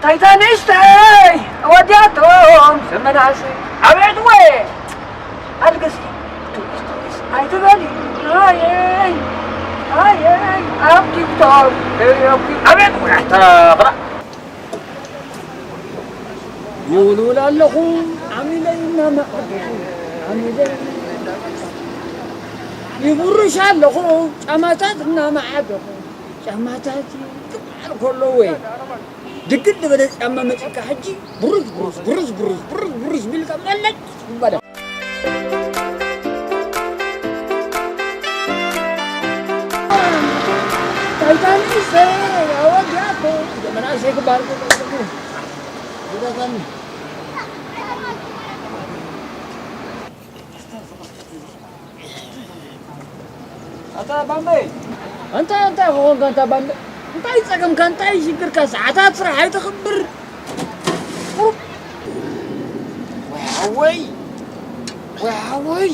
ታይታኒስተይ ወዲያቶም ዘመናሰይ ኣቤት ወይ ኣድግስቲ ቱሪስ ቱሪስ ኣይትበሊ። ኣየይ ኣየይ ኣብ ቲክቶክ ኣቤት ወይ ኣታ ይውልውል ኣለኹ ዓሚለይ እናመዓደኹ ዓሚለይ ይቡርሽ ኣለኹ ጫማታት እናመዓደኹ ጫማታት ክበዓል ከሎ ወይ ድግል ዝበለ ጫማ መፂእካ ሕጂ ብሩዝ ብሩዝ ብሩዝ ብሩዝ ብሩዝ ብሩዝ ቢልካ መለጭ ይባላል። ታይታኒክ ኣወዲኣቶ መናእሰይ ክበሃል ከሎ ግደፈኒ። ኣታ ባምበይ ኣንታ እንታይ ክኾንካ ኣንታ ባምበይ እንታይ ጸገምካ እንታይ ሽግርካ ሰዓታት ስራሕ ኣይተኽብር ቁሩብ ወይ ሓወይ ወይ ሓወይ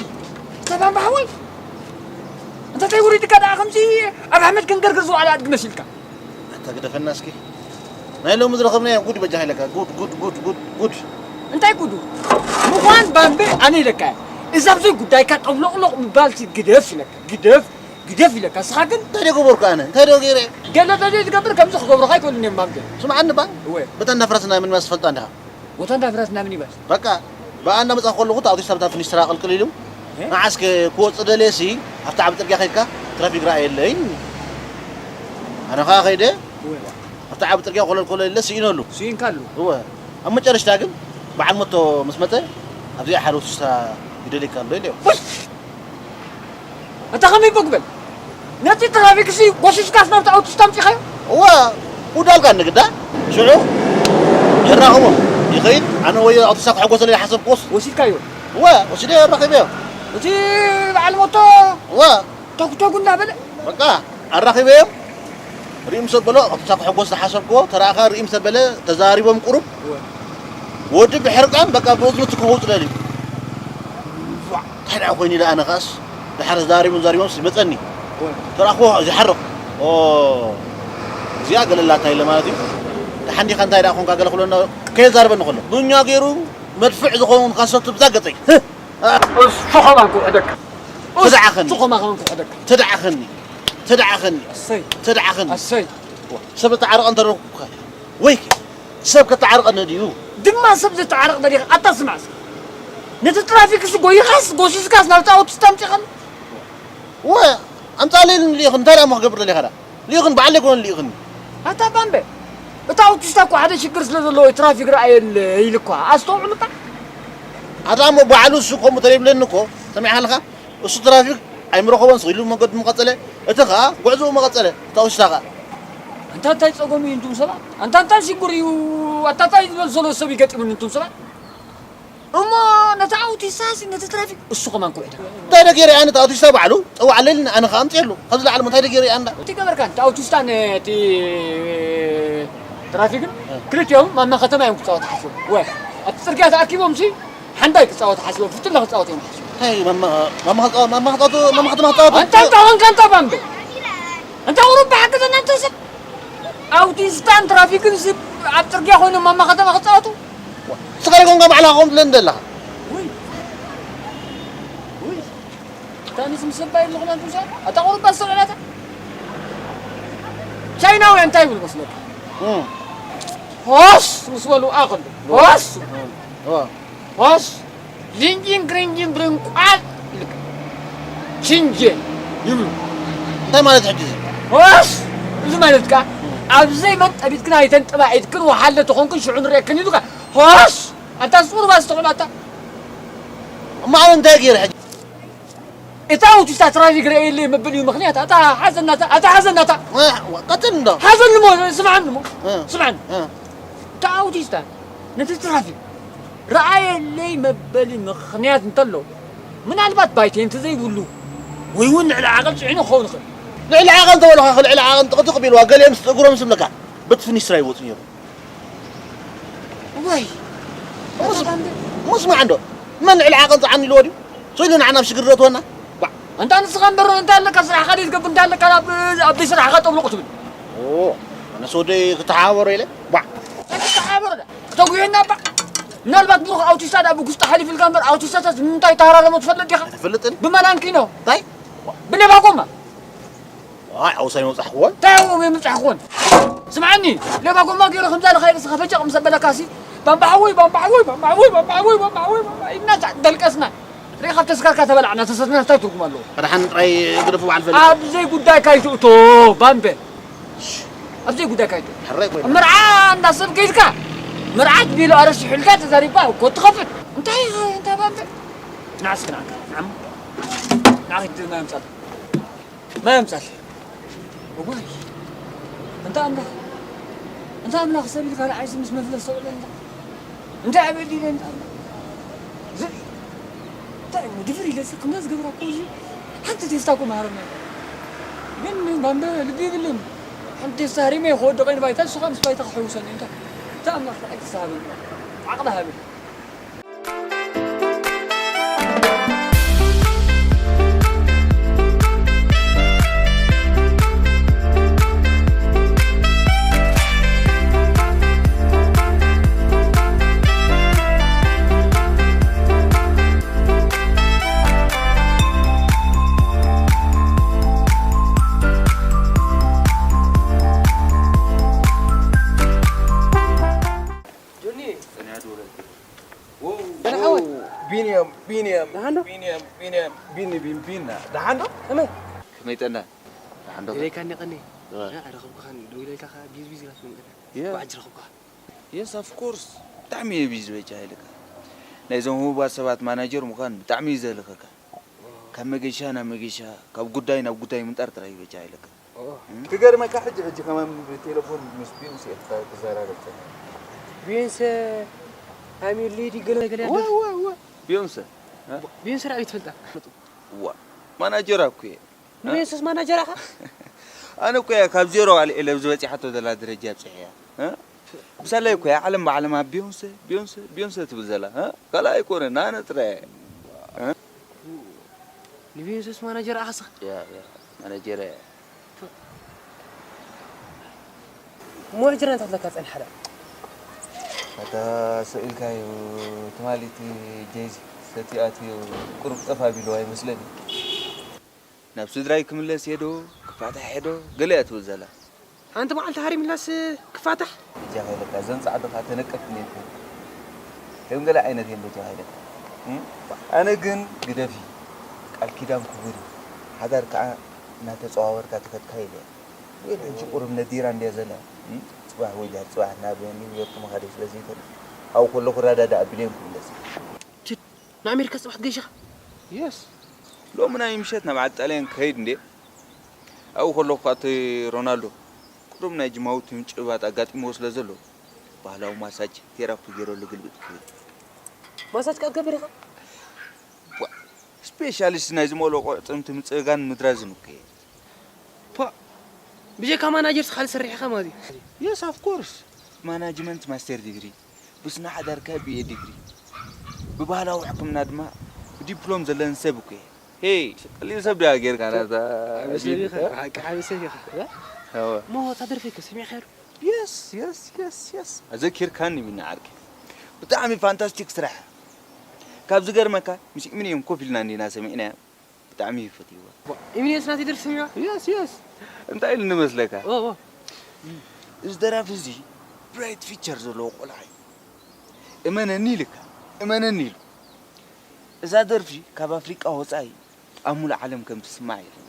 ኣታ ባምበ ሓወይ እንተ ተይውሪድካ ደኣ ከምዚ ኣብ ኣሕመድ ክንገርግር ዝውዓለ ኣድጊ መሲልካ ኣታ ግደፈና እስኪ ናይ ሎሚ ዝረኸብናዮ ጉድ በጃኻ ኢለካ ጉድ ጉድ ጉድ ጉድ ጉድ እንታይ ጉዱ ምዃን ባምበ ኣነ ኢለካ እዛ ብዘይ ጉዳይካ ጠብሎቕሎቕ ምባልሲ ግደፍ ኢለካ ግደፍ ግደፍ ኢለካ እስኻ ግን እንታይ ዶ ገበርኩ ኣነ እንታይ ዶ ገይረ ገለ ተዘይ ትገብር ከምዚ ክገብሩኻ ኣይክእሉን እዮም ባምበ ስምዓኒ ባ እወ በታ እንዳፍራስና ምንባስ ትፈልጣ እንዲኻ ቦታ እንዳፍራስና ምንባስ በቃ ብኣ እንዳመጻኹ ከለኹ እቲ ኣውቶቡስ ኣብታ ፍኒስትራ ቅልቅል ኢሉ ንዓስከ ክወጽእ ደልየሲ ኣብቲ ዓቢ ጽርግያ ከይድካ ትራፊክ ረኣየለይ ኣነ ኸኣ ከይደ ኣብቲ ዓቢ ጽርግያ ኮለል ኮለል ኢለ ስኢነሉ ስኢንካሉ እወ ኣብ መጨረሽታ ግን በዓል ሞቶ ምስ መጸ ኣብዚኣ ሓደ ውስታ ይደልየካ ኣሎ ኢለዮ ኣታ ኸመይ በግበል ነቲ ትራፊክሲ ጎሲስካስ ናብቲ ኣውቶቡስ ኣምጺኻዮ እወ ውዳልካ ንግዳ ሽዑ የራኽቦ ይኸይድ ኣነ ወይ ኣውቶቡሳ ክሕጎሰለ ሓሰብክዎስ ወሲድካዮ እወ ወሲደ የራኺበዮ እቲ በዓል ሞቶ እወ ተጉተጉ እናበለ በቃ ኣራኺበዮም ሪኡ ምስ ኣበሎ ኣብታ ክሕጎስ ዝሓሰብክዎ ተራእኻ ሪኡ ምስ ኣበለ ተዛሪቦም ቁሩብ ወዲ ብሕርቃን በቃ ብእዝኑ ትኩ ከውፅለል እዩ እንታይ ደኣ ኮይኑ ኢለ ኣነ ከኣስ ድሓር ዛሪቦም ዛሪቦም ይመፀኒ ተራእኽዎ ይሓርቕ እዚኣ ገለላታ ኢለ ማለት እዩ ተሓንዲኻ እንታይ ደኣ ኮንካ ገለ ክብለና ከየዛርበኒ ከሎ ዱኛ ገይሩ መድፍዕ ዝኾኑ ካሰቱ ብዛ ገፀይ እሱ ኸማን ክውሕደካ ተደዓኸኒ እሱ ኸማን ክውሕደካ ተደዓኸኒ ተደዓኸኒ እሰይ ተደዓኸኒ እሰይ ሰብ ተዓረቐ እንተረኩካ ወይከ ሰብ ከተዓርቐኒ ድዩ ድማ ሰብ ዘተዓርቕ ደሊኻ ኣታ ስማዕስ ነቲ ትራፊክስ ጎይኻስ ጎሲስካስ ናብቲ ኣውቶቡስ ኣምፂኻኒ ወ ኣምፃለይ ልኢኽን እንታይ ደኣ እሞ ክገብር ደሊኻ ደኣ ልኢኽን በዓል ኣይኮነን ልኢኽን ኣታ ባምበ እታ ኣውቲስታ እኮ ሓደ ሽግር ስለ ዘለዎ እዩ ትራፊክ ረኣየለ ኢሉ እኳ ኣስተውዕሉታ ኣታ እሞ ባዕሉ እሱ ከምኡ ተደይብለኒ እኮ ሰሚዕካ ኣለኻ እሱ ትራፊክ ኣይምረኸቦን ስቕ ኢሉ መንገዱ ምቐፀለ እቲ ኸኣ ጉዕዞኡ መቐፀለ እታ ኣውቲስታ ኸኣ ኣንታ እንታይ ጸገሙ እዩ እንቱም ሰባት ኣንታ እንታይ ሽግር እዩ ኣታ እንታይ ዝበል ዘሎ ሰብ ይገጢሙን እንቱም ሰባት እሞ ነቲ ኣውቲስታሲ ነቲ ትራፊክ እሱ ከማን ክውሕዳ እንታይ ደ ገይረ ኣነ እቲ ኣውቲስታ ባዕሉ ጸዋዕለልና ኣነ ከኣ ኣምፅየሉ ካብ ዝለዓለ እንታይ ደ ገይረ ኣንዳ እቲ ገበርካ ነቲ ኣውቲስታን እቲ ትራፊክን ክልቲኦም ማማ ከተማ እዮም ክፃወት ሓስቦም ወ ኣብቲ ፅርግያ ተኣኪቦም ሲ ሓንዳይ ክፃወት ሓስቦም ፍትለ ክፃወት እዮም ሓስቦም እንታይ ማማ ማማ ክፃወት ማማ ክፃወት ማማ ከተማ ክፃወት ኣንታ እንታይ ኾንካ ኣንታ ባምበ ኣንታ ቁሩብ ብሓቂ ዘናንተ ሰብ ኣውቲስታን ትራፊክን ስብ ኣብ ፅርግያ ኮይኖም ማማ ከተማ ክፃወቱ ስኻ ደይ ኮንካ ባዕልኻ ከምኡ ትብለኒ ዘለኻ ውይ ውይ ታኒስ ምስ ሰባይ ኣለኹም ኣንቱም ሰባት ኣታ ቁሩብ ኣስተውዕላታ ቻይናውያን እንታይ ይብሉ መስለካ ሆስ ምስ በሉ ኣኸሉ ሆስ ሆስ ሊንጂን ግሪንጂን ብሪንቋል ኢልካ ቺንጄ ይብሉ እንታይ ማለት ሕጂ እዚ ሆስ እዚ ማለት ከኣ ኣብ ዘይመን ጠቢትክን ኣይተን ጠባዒትክን ወሓለ ተኾንክን ሽዑ ንርእየክን ኢሉካ ሆስ ኣንታ ዝፅሩባ ዝተኾናታ እሞ ኣነ እንታይ ገይረ ሕጂ እታ ኣውቲስታ ትራፊክ ረእየለይ መበል እዩ ምኽንያት ኣታ ሓዘናታ ኣታ ሓዘናታ ቀፅል እንዶ ሓዘኒ ሞ ስምዓኒ ሞ ስምዓኒ እታ ኣውቲስታ ነቲ ትራፊክ ረኣየለይ መበሊ ምኽንያት እንተሎ ምናልባት ባይቴ እንተዘይብሉ ወይ እውን ልዕሊ ዓቐል ፅዒኑ ክኸውን ይኽእል ልዕሊ ዓቐል እንተበለኻ ልዕሊ ዓቐል ጥቕጥቕ ቢልዋ ገሊኦም እግሮም ስብለካ በቲ ፍኒስትራ ይወፁ ነይሩ ወይ እሞ ስማዕ እንዶ መን ልዕሊ ዓቐል ፀዓኒ ኢልዎ ድዩ ስኢሉ ንዓና ኣብ ሽግር ዶ ትወና ኣንታ ንስኻ እምበር እንታይ ኣለካ ስራሕኻ ደይ ትገብር እንታይ ኣለካ ኣብ ስራሕኻ ጠብልቑ ትብል ኣነስ ወደይ ክተሓባበሮ ኢለ ባዕ ተጒህና እባ። ምናልባት ብሩኽ ኣውቲስታ ዳ ብጉስጢ ሓሊፍልካ እምበር ኣውቲስታታት ንምንታይ ተሃራረሞ ትፈልጥ ዲኻ? ኣይፈልጥን። ብመናንኪኖ? እንታይ? ብሌባ ጎማ። ኣይ፣ ሓውሳይ መብጻሕክዎን? እንታይ ኣብኡ የምብጻሕክዎን? ስምዓኒ፣ ሌባ ጎማ ገይሩ ከምዛ ንኸይድ ስኻ ፈጨቕ ምስ ኣበለካሲ፣ ባምባሓወይ፣ ባምባሓወይ፣ ባምባሓወይ፣ ባምባሓወይ፣ ባምባሓወይ፣ ባምባሓወይ ኢልና ዛ-፣ ደልቀስና። ሪኢኻ ተስካርካ ተበላዕና፣ ተሰትና እንታይ ትርጉም ኣለዎ? ፈርሓን ጥራይ ግደፉ በዓል ፈሊጥ። ኣብ ዘይጉዳይካ ኣይትእቶ፣ ባምበ። ኣብ ዘይጉዳይካ ኣይትእቶ። ሕራይ ኮይና። መርዓ እንዳሰብ ከይድካ፣ መርዓት ቢሉ ኣረሲሑልካ ተዛሪብካ እኮ ትኸፍት። እንታይ ኢኻ፣ እንታይ ባምበ? ንዓ እስኪ ንዓ፣ ንዓ። ንዓ ኺድ ማይ ኣምጻል። ማይ ኣምጻል። እዋይ። እንታ ኣምላኽ። እንታ ኣምላኽ ሰብ ኢልካ ንዓይሲ ምስ መፍለስ ተውዕለኒ። እንታይ ኣበዲለ እንታ ኣምላኽ። ዝርኢ። እንታይ እሞ ድፍር ኢለሲ ክንዳ ዝገብራ እኮ እዚ ሓንቲ ቴስታ እኮ መሃረና። ግን ባምበ ልቢ ይብልን። ሓንቲ ቴስታ ሃሪመ ክወድቕ እየ ንባይታ፣ ንሱ ኸኣ ምስ ባይታ ክሕውሰኒ። እንታይ? እንታ ኣምላኽ ንዓይ ተሳሃበኒ። ዓቕሊ ሃበኒ። ጆኒ፣ ቢንያም፣ ቢንያም፣ ደሓን ዶ? ቢንያም፣ ቢንያም፣ ቢኒ፣ ቢን፣ ቢና። ደሓን ዶ? ከመይ? ከመይ ጠና? ደሓን ዶ? ደሊለካኒ ቀኒ። እዋ። እ፣ ኣይረኸብኩኻን፣ ደዊለልካ ኸኣ ቢዚ ቢዚ ኢላትኒ እምበር። የ። ብሓጂ ረኸብኩኻ። የስ፣ ኦፍ ኮርስ። ብጣዕሚ እየ ቢዚ በጃ ኢለካ። ናይዞም ህቡባት ሰባት ማናጀር ምዃን ብጣዕሚ እዩ ዘልኸካ። ካብ መገሻ ናብ መገሻ፣ ካብ ጉዳይ ናብ ጉዳይ ምንጣር ጥራይ እዩ በጃ ኢለካ። ኦ። እም? ክገርመካ ሕጂ ሕጂ ከማን ብቴሌፎን ምስ ቢዮንሴ እየ ክዛራረብ ጸኒሐ። ቢዮንሰ፣ I'm your lady ገለ ገለ እዋ፣ ያድር። እዋ፣ እዋ። ቢዮንሰ። እ? ቢዮንሰ ዳኣ ትፈልጣ? እዋ። ማናጀራ እኮ እየ። እ? ንቢዮንሰስ ማናጀራ ኢኻ? ኣነ እኮ እየ ካብ ዜሮ ኣልዒለ ኣብዚ በጺሓቶ ዘላ ደረጃ ኣብጺሐያ። እ? ብሳላይ እኮ እያ ዓለም ብዓለማ ቢዮንሰ፣ ቢዮንሰ፣ ቢዮንሰ ትብል ዘላ። እ? ካልእ ኣይኮነን፣ ኣነ ጥራይ እየ። እ? ንቢዮንሰስ ማናጀር ኣኻስኻ? ያ፣ ያ፣ ማናጀር እያ። እሞ ሕጂ እንታይ ክትብለካ ጸኒሓ ደኣ? ኣታ ሰኢልካዮ ትማሊ እቲ ጀይዚ ሰትዩ ኣትዩ ቁሩብ ጠፍ ኣቢልዋ ይመስለኒ። ናብ ስድራይ ክምለስ እየ ዶ ክፋታሕ እየ ዶ ገለ እያ ትብል ዘላ። ሓንቲ መዓልቲ ሃሪምላስ ክፋታሕ። በጃኻ ኢለካ፣ እዘን ጻዕዲ ኸኣ ተነቀፍቲ እየን። ከም ገለ ዓይነት እየን በጃኻ ኢለካ። እም? ኣነ ግን ግደፊ፣ ቃል ኪዳን ክቡር እዩ። ሓዳር ከኣ እናተጸዋወርካ ትኸድካ ኢለ። ወይ ሕጂ ቁሩብ ነዲራ እንድያ ዘላ። እም? ጽባሕ ወይ ድሕሪ ጽባሕ ናብ ኒውዮርክ ምኻደይ ስለ ዘይኽእል፣ ኣብኡ ከለኹ ረዳዳ ኣቢለዮም ክምለስ። ችድ፣ ንኣሜሪካ ጽባሕ ትገይሽ ኢኻ? የስ። ሎሚ ናይ ምሸት ናብ ዓዲ ጣልያን ክኸይድ እንድየ። ኣብኡ ከለኹ ከኣ እቲ ሮናልዶ ቁሩብ ናይ ጅማውቲ ምጭብባጥ ኣጋጢምዎ ስለ ዘሎ፣ ባህላዊ ማሳጅ ቴራፒ ገይረሉ ግልብጥ ክብል። ማሳጅ ከኣ ትገብር ኢኻ? ቧ፣ ስፔሻሊስት ናይ ዝመልኦ ቁርጥምቲ ምጽጋን ምድራዝን እኮ እየ። ፖ፣ ብጀካ ማናጀር ስኻ ዝሰርሕ ኢኻ ማለት እዩ። የስ፣ ኦፍ ኮርስ። ማናጅመንት ማስተር ዲግሪ፣ ብስነ ሓዳር ከኣ ቢኤ ዲግሪ፣ ብባህላዊ ሕክምና ድማ ብዲፕሎም ዘለኒ ሰብ እኮ እየ። ሄይ፣ ቀሊል ሰብ ድያ ጌርካ ናታ? ዓቢ ሰብ ኢኻ፣ እ? ብሓቂ ዓቢ ሰብ ኢኻ። እ? እወ። እሞ እታ ደርፊ ከ ሰሚዕካያ ዶ? የስ፣ የስ፣ የስ፣ የስ። ኣዘኪርካኒ ቢኒ ዓርከይ። ብጣዕሚ ፋንታስቲክ ስራሕ። ካብ ዝገርመካ፣ ምስ ኢሚንየም ኮፍ ኢልና እንዲና ሰሚዕናያ። ብጣዕሚ እዩ ፈትይዋ። ዋ፣ ኢሚንየምስ ናተይ ደርፊ ሰሚዕዋ? የስ፣ የስ። እንታይ ኢሉ ንመስለካ? ኦ፣ ኦ። እዚ ደራፊ እዚ ብራይት ፊቸር ዘለዎ ቆልዓ እዩ። እመነኒ ኢልካ፣ እመነኒ ኢሉ። እዛ ደርፊ ካብ ኣፍሪቃ ወጻኢ ኣብ ሙሉእ ዓለም ከም ትስማዕ እየ ዝምነ።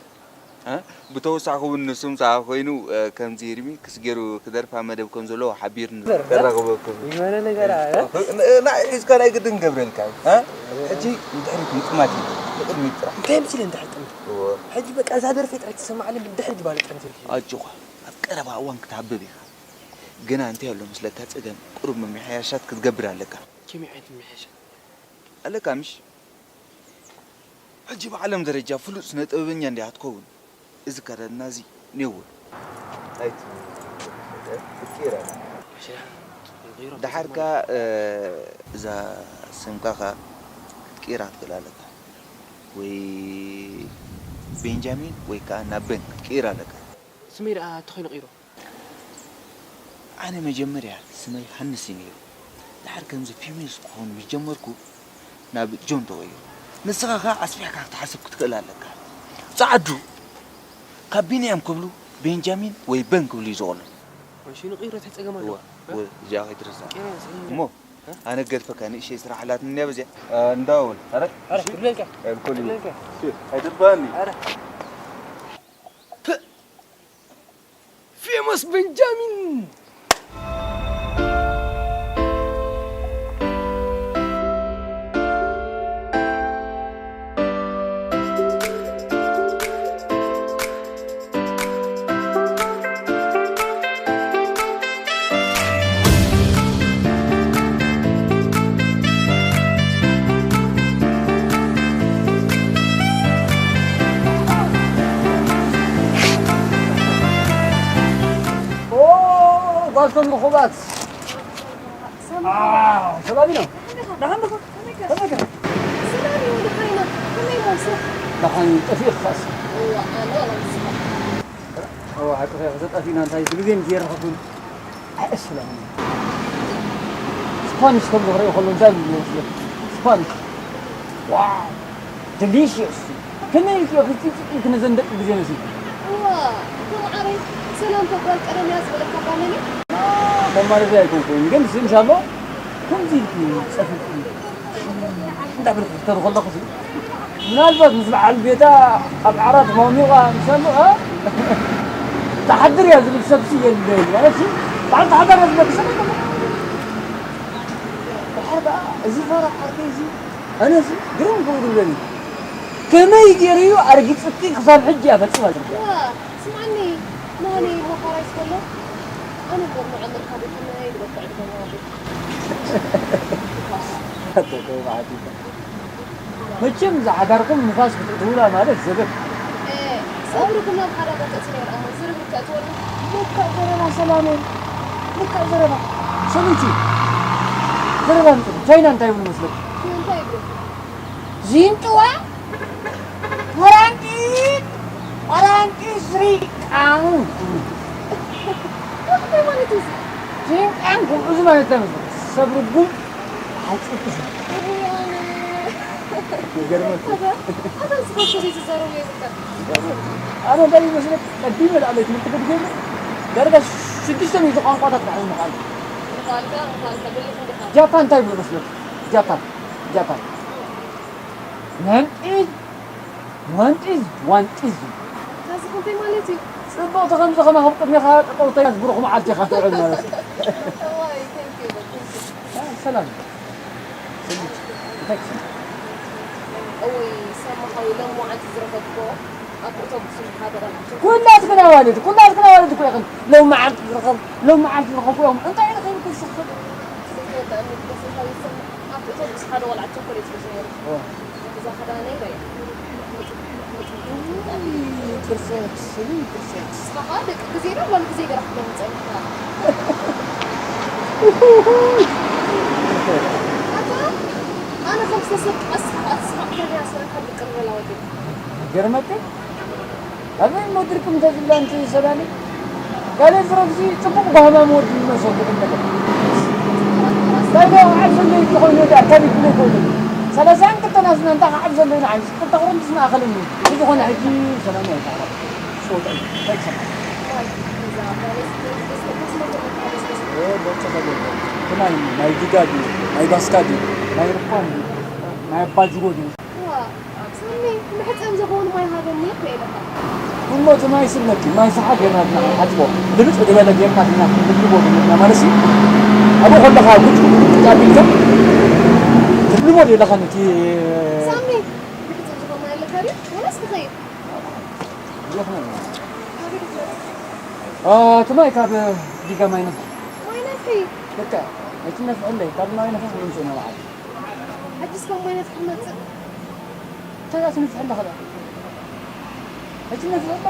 እ? ብተወሳኺ እውን ንሱ ምሳኻ ኮይኑ፣ እ፣ ከምዚ ሪሚክስ ገይሩ ክደርፋ መደብ ከም ዘለዎ ሓቢርኒ ዘርፍ፣ እ? ከራኽበኩም። ይግበረ ነገር፣ እ? እ፣ ን-፣ ን-፣ ሒዝካ ናይ ግድን ገብረልካ እዩ። እ? ሕጂ ንድሕሪት ምጥማት እዩ። ንቕድሚት ጥራሕ። እንታይ መሲለ እንድሕር ጥምት? እወ። ሕጂ በቃ እዛ ደርፊ ጥራሕ ትስማዓኒ ብድሕሪት ባለ ጥምት ኢልካ። ኣጆኻ፣ ኣብ ቀረባ እዋን ክትሃብብ ኢኻ። ግና እንታይ ኣሎ መስለካ ጸገም፣ ቁሩብ ምምሕያሻት ክትገብር ኣለካ። ከመይ ዓይነት ምምሕያሻት? ኣለካ ምሽ? ሕጂ ብዓለም ደረጃ ፍሉጥ ስነ ጥበበኛ እንዲኻ ትኸውን። እዚ ኣከዳድና እዚ ኔውል። ኣይት-፣ ክትቅይር ኣለካ። ደሓር ከኣ፣ እ፣ እዛ ስምካ ከኣ ክትቅይራ ትኽእል ኣለካ። ወይ ቤንጃሚን ወይ ከኣ ናብ በን ክትቅይር ኣለካ። ስመይ ደኣ እንተኾይኑ ቀይሮ። ኣነ መጀመርያ ስመይ ሃንስ እዩ ነይሩ። ድሓር ከምዚ ፊውስ ክኸውን ምስ ጀመርኩ ናብ ጆን ተቐይሩ። ንስኻ ኸኣ ኣስፊሕካ ክትሓስብ ክትክእል ኣለካ። ጸዓዱ፣ ካብ ቢንያም ክብሉ ቤንጃሚን ወይ በን ክብሉ እዩ ዝቐሎም። እሺ፣ ንቕይሮ፣ እንታይ ጸገም ኣለዎ? እዋ፣ እዋ፣ እዚኣ ከይትረስዓ። ቀይሮ፣ ቀይሮ። እሞ፣ እ? ኣነ ገድፈካ ንእሽተይ ስራሕ ኣላትኒ እያ በዚኣ። እ፣ እንዳወል፣ ኣረ፣ ኣረ፣ እሺ? ክብለልካ። እ፣ ክብለልካ። ክብለልካ። እሺ፣ ኣይትጥፋእኒ። ኣረ። ፕ-፣ ፌመስ ቤንጃሚን። ኦ፣ ጓልቶም ርኹባት። ሰላም። ኣዎ፣ ሰላም ነው። ደሓን ዲኻ? ከመይ ከ? ከመይ ከ? ሰላም እዩ፣ ደሓን ኢና። ከመይ እሞ ስራሕ? ደሓን እዩ፣ ጠፊእኺ ኸኣስ? እዋ፣ ኣነ ዋላ ንስኻ። እዋ፣ ሓቅኺ ኢኺ፣ ተጠፊእና እንታይ፣ ብግዜ ምስ ዘይረኸብኩም። ኣይ፣ ሰላም ነው። ስፓኒሽ ከም ዝኽሪኦ ከሎ እንታይ ይመስለክ? ስፓኒሽ። ዋው፣ ደሊሽየስ። ከመይ ኢልክዮ ክልቲኡ ኢልኪ ነዘን ደቂ ግዜ መሲልኪ? እዋ፣ እቶም ዓረይ ሰላምታ ጓል ቀደም እያ ዝበለካ ጓል እኔ? ከም ማለት ኣይኮንኩን፣ ግን እንሻሎ ከምዚ ኢልኪ ጸፊፍኪ እንዳበልኪ ክትከዲ ከለኹ፣ ምናልባት ምስ በዓል ቤታ ኣብ ዓራት ሞሚቓ ምሻሎ፣ እ? ትሓድር እያ ዝብል ሰብሲ የለን ማለት እዩ። በዓል ተሓዳር እያ ዝብል ሰብ የለን። ድሓር ከኣ እዚ ፋራ ዓርከይ እዚ ኣነስ ግርም ክብሉ ዝብለኒ፣ ከመይ ገይሩ እዩ ኣርጊጽኪ ክሳብ ሕጂ እያ ፈጺማ ዝብል? ዋ፣ ስምዓኒ፣ ማኒ፣ ሞኻራይ ዝኮሎ፣ ኣነ እምበር ንዓመልካ ዶ ከመይ ዝበልኩ ዕድመ ማለት እዩ። ኣቶ ተባዕቲ፣ መቸም ዝሓዳርኩም ንፋስ ክትእትውላ ማለት ዘበት። እ፣ ሰብርኩም ናብ ሓዳጋ ተእትዎ ነይሩ እሞ፣ ዝርግርግ ከእትወሉ። ልክዕ ዘረባ ሰላመይ፣ ልክዕ ዘረባ ሰበይቲ። ዘረባ ንጹር። ቻይና እንታይ ይብሉ መስለኩም? እንታይ ይብሉ? ዚንጥዋ ወራንቂ፣ ወራንቂ ዝሪቃን። እንታይ ማለት እዩ እዚ? ዚንቃን ክብሉ እዚ ማለት እንታይ መስለኩም? ሰብ ርጉም ሓፂር እዩ። እውይ፣ ኣነ። ይገርመክ። ኣታ፣ ኣታ ንስኻ እኮ ዘይትዛረቦ የብልካን። ኣነ እንታይ ይመስለክ? ቀዲመ ላዕለይ ትምህርቲ ክድገም ዳርጋ ሽዱሽተ ሚእቲ ቋንቋታት ክሕዝ ምኽኣል። ምኽኣልካ፣ ምኽኣልካ፣ በሊሕ እንዲኻ። ጃፓን እንታይ ይብሉ መስለክ? ጃፓን፣ ጃፓን። መንጢዝ፣ ዋንጢዝ፣ ዋንጢዝ። ካዚ እንታይ ማለት እዩ? ጽብቕቲ ከምዚ ከማኹም ቅድሜኻ ጠጠው ተይላ ዝብርኹ መዓልቲ ኢኻ ትውዕል ማለት እዩ። እዋይ፣ thank you፣ thank you። አ፣ ሰላም። ሰሊት፣ እንታይ ክስምዕ? እውይ፣ ሳማኻዊ ሎሚ መዓልቲ ዝረኸብኩ ኣብ ኣውቶቡስ ሓደ ቆልዓ ቸኮሌት። ኩላትክን ኣዋልድ፣ ኩላትክን ኣዋልድ እኮ ኢኽን። ሎሚ መዓልቲ ዝረኸብ-፣ ሎሚ መዓልቲ ዝረኸብኩ እዮም። እንታይ ኢልኺ ኢልኪ ዝስኽር? ዘይተወድኣኒ ደስ ኢልካ ይሰምዕ። ኣብቲ ኣውቶቡስ ሓደ ቆልዓ ቸኮሌት ሒዙ ነይሩ። ኦ። እዛ ክዳነይ ርእያ። ውይ፣ ቅርሰት፣ ስሚ ቅርሰት። ንስኻ ኸኣ ደቂ ግዜ ዶ ጓል ግዜ ገይራ ክትመጽእ ኢኻ? ኣታ፣ ኣነ ከም ዝተሰብቀ ስሓቕ ኣትስሓቕ ከመይ ኣስበካ ትቅርብ ኣላ ወዲ። ገርመኪ? ኣበይ እሞ ድርቅም ተዝብላ ኣንቲ ሰላሊ? ካልእ ዝረብዚ ጽቡቕ ባህማም ወዲ ይመስል ዝብለካ። እንታይ ደኣ ዓብ ዘሎ ይብሉ ኮይኑ ወዲ ኣካል ይብሉ ኮይኑ። ሰላሳን ክልተን ኣስና እንታይ ዓብ ዘሎ ኢና ዓብዚ ክልተ ቁርንትስ ንኣኸለኒ። ብዝኾነ ሕጂ ሰላም ኣይተዓረቕ። ሶታ እዩ። እንታይ ትሰምዕ? እ፣ በቃ ተገኘ። ናይ፣ ናይ ዲጋ ድዩ? ናይ ባስካ ድዩ? ናይ ርኳን ድዩ? ናይ ኣባጅጎ ድዩ? ዋ፣ ሳሚ፣ መሕጸቢ ዝኸውን ማይ ሃበኒ እኮ ኢለካ። እሞ እቲ ማይ ስነኪ፣ ማይ ሰሓ ጌርና ድና ሓጽቦ፣ ልብጥ ዝበለ ጌርና ድና ክንልቦ ድና ማለት እዩ። ኣብኡ ከለኻ ጉጭ ጉጭ ኣቢልካ ትልቦ ዶ የለኻን እቲ ሳሚ፣ መሕጸቢ ዝኾን ማይ ኣለካ ድዩ? ወላስ ክኸይድ? ጌርና ኢና። ካበይ ክትመጽእ? አ፣ እቲ ማይ ካብ ዲጋ ማይ ነፍሒ። ማይ ነፍሒ? በቃ፣ ኣይትነፍሐለይ፣ ካብ ማይ ነፍሒ ምምጽእ ኢና በዓል። ሕጂስ ካብ ማይ ነፍሒ ክመጽእ? እንታይ እያ ትነፍሐ ኣለኻ ደኣ? ኣይትነፍሐ እባ።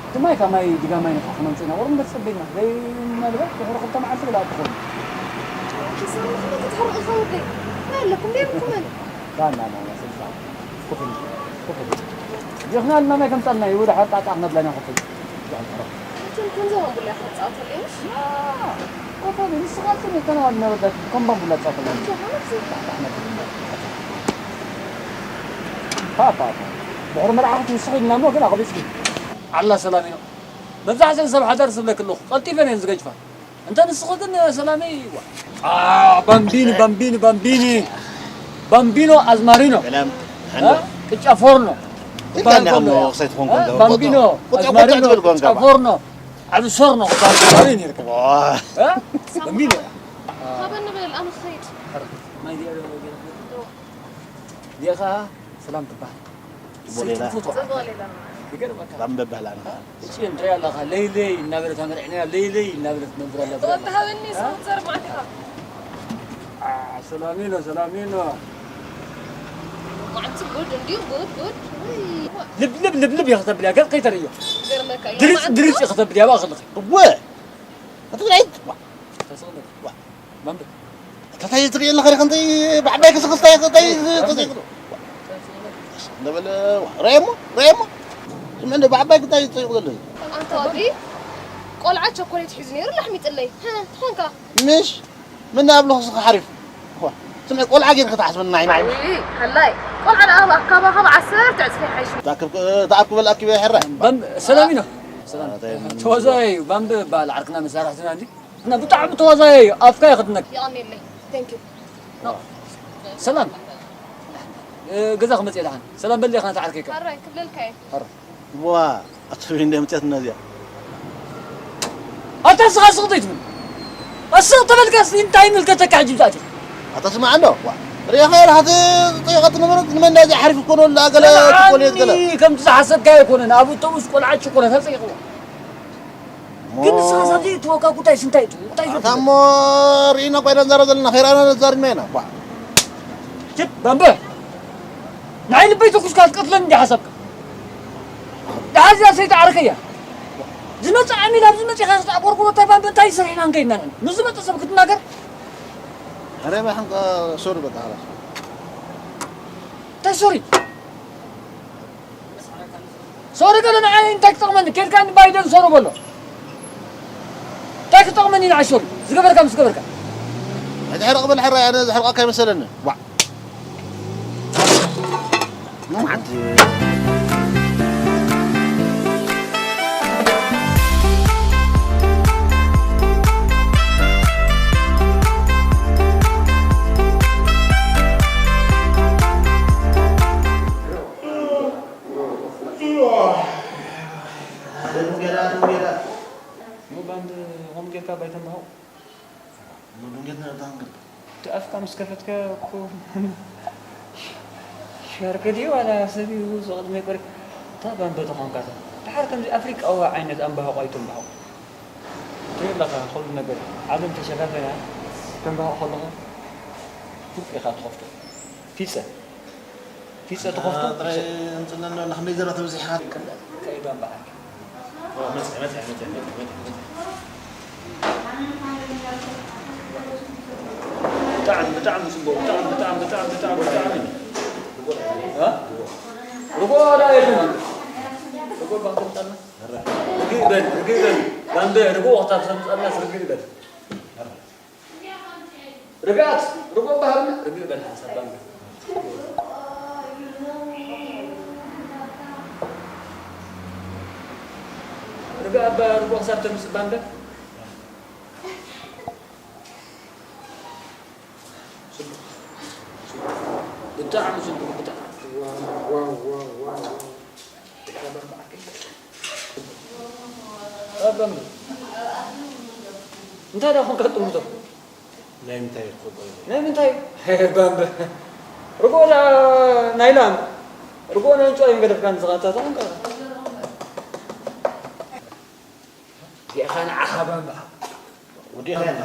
እቲ ማይ ካብ ማይ ዲጋ ማይ ነፍሒ ክነምጽእ ኢና። ወርም በትጸበይና። ዘይናልባት ድሕሪ ክልተ መዓልቲ ብላ ትኾን። ሕጂ ሳሚ ክመጽእ ትሕርቕ ኢኻ ወደይ። እንታይ ኣለኩም? ደይ ብኩመን። ዳ፣ ና፣ ና፣ ና፣ ስልሳ። ኮፍ ኢሉ፣ ኮፍ ኢሉ። ጀኽና ልና ማይ ከምጻልና እዩ፣ ወደ ሓጣጣ ክነብለና ኮፍ ኢሉ። ዳ፣ ዳ። እቶም ከምዞም ኣንቡላ ኢኻ ትጻወተለይ፣ ምሽ? ና። ኮፈ ንስኻ ጽን ተናዋል እናበዳት ከም ባምቡላ ጻፈላ። ፋ፣ ፋ፣ ፋ። ድሕሪ መርዓ ክትውስኺ ኢልና እሞ ግን ኣቕቢጽኪ። ኣላ ሰላም ኢኖ። መብዛሕትአን ሰብ ሓዳር ዝብለኪ ኣለኹ። ቀልጢፈን እየን ዝገጅፋ። እንተ ንስኺ ግን ሰላመይ፣ ዋ። ኣ፣ ባምቢኒ፣ ባምቢኒ፣ ባምቢኒ። ባምቢኖ ኣዝማሪኖ። ሰላም። እ? ቅጫ ፎርኖ። ኢልካ እንዳ እሞ ክሳይ ትኾን እ? ኮንካ። ባምቢኖ፣ ቁጭ፣ ቁጭ ኣዝማሪኖ፣ ትብል ኮንካ ቅጫ ባ። ፎርኖ። ዓቢ ሶርኖ ክበሃል ከሎ እዩ ነይርካ። ዋ። እ? ባምቢኖ። ካበ ንበል፣ ኣነ ክኸይድ። ማይ ዲኣ ዲኻ ሰላም ትበሃል። ጽቡቕ ሌላ። ጽቡቕ ሌላ። ይገርመካ። ባምበ በሃል ኣነ። እቺ እንታይ ኣለኻ? ለይለይ እናበለት ኣመርዕናያ፣ ለይለይ እናበለት ትነብር ኣላ። ወዲ ሃበኒ፣ እ? ስፖንሰር ማዕድኻ። አ፣ ሰላሚኖ፣ ሰላሚኖ። ማዕንቲ ጉድ እንድዩ፣ ጉድ፣ ጉድ። ውይ። ልብ፣ ልብ፣ ልብ፣ ልብ ኢኻ ተብልያ፣ ገጽ ከይተርእዮ። ይገርመካ እዩ። ድርጭ፣ ማዕንቲ ድርጭ ኢኻ ተብልያ፣ እባ ከለኺ። እወ። ኣቲ ናይ ተስቕለኪ። ዋ። ማንበብ። እንታይ ትርእየለኻ ዲኻ? እንታይ ብዓባይ ክስኽስታ እንታይ ተዘይቅዶ? እንዳበለ፣ ዋ፣ ራእየሞ፣ ራእየሞ። ስምዕ፣ እንደ ብዓባይ ክታይ ትጠይቁ ዘለኺ? ኣንታ ወዲ፣ ቆልዓ ቸኮሌት ሒዙ ነይሩ፣ ላሕሚ ጥለይ። ህ፣ ትኾንካ? ምሽ? ምን ኣብ ለኽስኻ ሓሪፍ? ዋ፣ ስምዕ፣ ቆልዓ ጌርካ ትሓስበና ኢና። ውይ፣ ሃላይ፣ ቆልዓ ደኣ ካብ፣ ካብ ዓሰርተ ዕጽፊ ይሓይሽ። ተኣክብ፣ ተኣክበል ኣኪበ ሕራይ። ባም-፣ ሰላም ኢና። ሰላም። ኣታ ተዋዛይ ባምበ በዓል ዓርክና መሳርሕትና እንዲ? እና ብጣዕሚ ተዋዛያይ እዩ፣ ኣፍካ ይኽድነክ። የቐንየለይ። Thank you። ኖ። ሰላም። እ፣ ገዛ ክመጽእ ደሓን። ሰላም በል፣ ዲኻ ነታ ዓርከይካ? ሕራይ ክብለልካ እየ። ሕራይ። ዋ፣ ኣትብኝ እንደ ምጽኣትና እዚኣ። ኣታ ስኻ ስቕ ዘይትብል። ኣስቕ ተበልካስ እንታይ ይምልከተካ ሕጂ ብዛዕቲ? ኣታ ስማዕ እንዶ፣ ዋ፣ ርኢኻ ኢኻ እቲ ዝጠየቐት ነበረት፣ ንመን እንዳዚ ሓሪፍ እኮ ነው፣ ላገለ ሰላም ቸኮሌት ገለ። ከምቲ ዝሓሰብካዮ ኣይኮነን። ኣብ ኣውቶቡስ ቆልዓ ቸኮሌት ኣጸይቕዎ። ግን ንስኻ ሳብ ዘይእትወካ ጉዳይስ እንታይ እዩ? እንታይ እዩ? ኣታ እሞ ርኢና እኳ ኢና ንዛረብ ዘለና፣ ከይረኣና ተዛሪብና ኢና። ኳ። ችፕ፣ ባምበ! ንዓይ ልበይ ተኩስካ ክትቀትለኒ እንዲኻ ሓሳብካ? ደሓር እዚኣ ሰይቲ ዓርከያ። ዝመጽእ ዓሚል ኣብዚ መጺኻ ክትዕቆርቁሮ እንታይ ባምበ እንታይ ሰሪሕና እንከይድና ንሕና? ምስ ዝመጽእ ሰብ ክትናገር? ኣረ ባሕንቃ ሶሪ በቃ፣ خلاص። እንታይ ሶሪ? ሶሪ ገለ ንዓይ እንታይ ክጠቕመኒ? ኬድካ ንባይደን ሶሪ በሎ። እንታይ ክጠቕመኒ ንዓይ ሶሪ? ዝገበርካ ምስ ገበርካ። ሕርቕ በል ሕራይ፣ ኣነ ዘሕርቐካ ኣይመሰለኒ። ዋዕ። ምን ዓዲ? እሞ ባንድ ሆም ጌርካ ባይተን ባሆ? እሞ ድንገት ነርታ ክንገብ። እቲ ኣፍካ ምስ ከፈትካ እኮ ሻርክ ድዩ ዋላ ሰብ እዩ ዝቕድመይ ቆሪ-፣ እታ ባንበ ተኾንካ እታ። ደሓር ከምዚ ኣፍሪቃዊ ዓይነት ኣምባሆ ኣይተምባሆ። ትርኢ ኣለኻ፣ ኩሉ ነገር ዓለም ተሸፋፈና ተምባሆ ከለኻ ፉቕ ኢኻ ትኸፍቶ። ፊጸ። ፊጸ ተኸፍቶ፣ ጥራይ ፊጸ። ኣምጽእና እንዶ፣ ንኽንደይ ዘረባ ተበዚሕኻ? ከይዳ እምበኣር። ኦ፣ መጽሐ፣ መጽሐ፣ መጽሐ፣ መጽሐ፣ መጽሐ፣ መጽሐ። ብጣዕሚ፣ ብጣዕሚ ጽቡቕ፣ ብጣዕሚ፣ ብጣዕሚ፣ ብጣዕሚ፣ ብጣዕሚ፣ ብጣዕሚ። እ? ርጎ ዳ የለን። ርጎ ባንክ ምጣና። ርግእ በል፣ ርግእ በል። ባንበ ርጎ ወቕታ ተምጻናስ ርግእ በል። ርግኣት፣ ርጉእ ባህልና ርግእ በል ሓንሳብ ባንክ። ርግእ ኣባ ርጉእ ክሳብ ተምጽእ ባንክ። ጽቡቕ። ጽቡቕ። ብጣዕሚ ጽቡቕ፣ ብጣዕሚ። ዋው፣ ዋው፣ ዋው፣ ዋው፣ ዋው። ኣበም። እንታይ ደኣ ኮንካ ጥምቶ? ናይ ምንታይ ክኾን? ናይ ምንታይ? ባምበ። ርጎ ዳ ናይ ላም። ርጎ ናይ እንጭዋ እዮም ገደፍካ ንስኻ፣ እንታይ ተኾንካ? ዲኻ ንዓኻ ባምበ። ወዲኻ ኢና።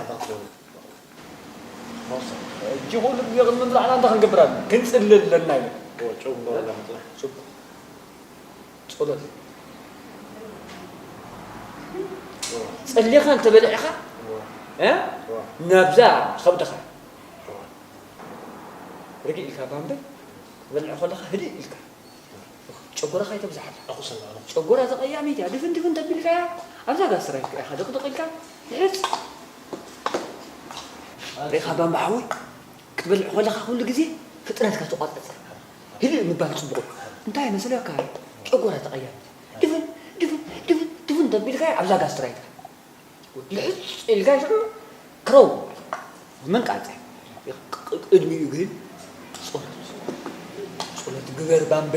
ሕጂ ኩሉ ግዜ ቅድሚ ምብላዕና እንታይ ክንገብር ኣለና? ክንጽሊ ኣለና ኢሉ። ኦ፣ ጨው ምበላዕና ምጽላይ። ጽቡቕ። ጸሎት። ኦ። ጸሊኻ እንተበሊዕኻ፣ ኦ። እ? ኦ። ናብዛ ከብድኻ። ኦ። ርግእ ኢልካ ባምበ፣ ትበልዕ ከለኻ ህድእ ኢልካ። ጨጎራኻ ኣይተብዝሓላ። ኣኹሰና፣ ኣኹ። ጨጎራ ተቐያሚት እያ። ድፍን ድፍን ተቢልካያ፣ ኣብዛ ጋስትራይት ኢኻ ድቕድቕ ኢልካ ትሕጽ። ርኢኻ ባምባ ሓወይ፣ ክትበልዕ ከለኻ ኩሉ ግዜ ፍጥነትካ ተቋጻጸር። ህድእ ምባል ጽቡቕ እዩ። እንታይ መሰለካ? ጨጎራ ተቐያሪ። ድፍን ድፍን ድፍን ድፍን ተቢልካ ኣብዛ ጋስትራይትካ። ልሕጽ ኢልካ ሽዑ ክረው። መን ቃልጸ? ቅድሚኡ ግን ጸሎት። ጸሎት ግበር ባምበ።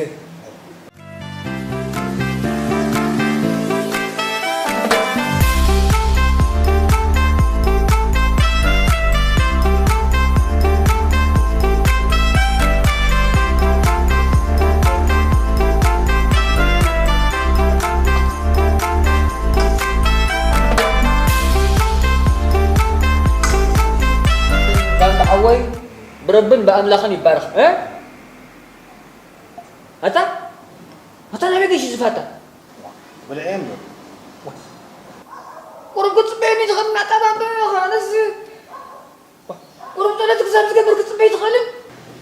ባምበ ሓወይ ብረብን ብኣምላኽን ይባረኽ። እ? ኣታ ኣታ ናበይ ገሽ ዝፋታ? ብልዐ እምበር። ቁሩብ ክትጽበየኒ ትኽእል ናታ ባምበ ኣነስ ቁሩብ ጸሎት ክሳብ ዝገብር ክትጽበይ ትኽእልን?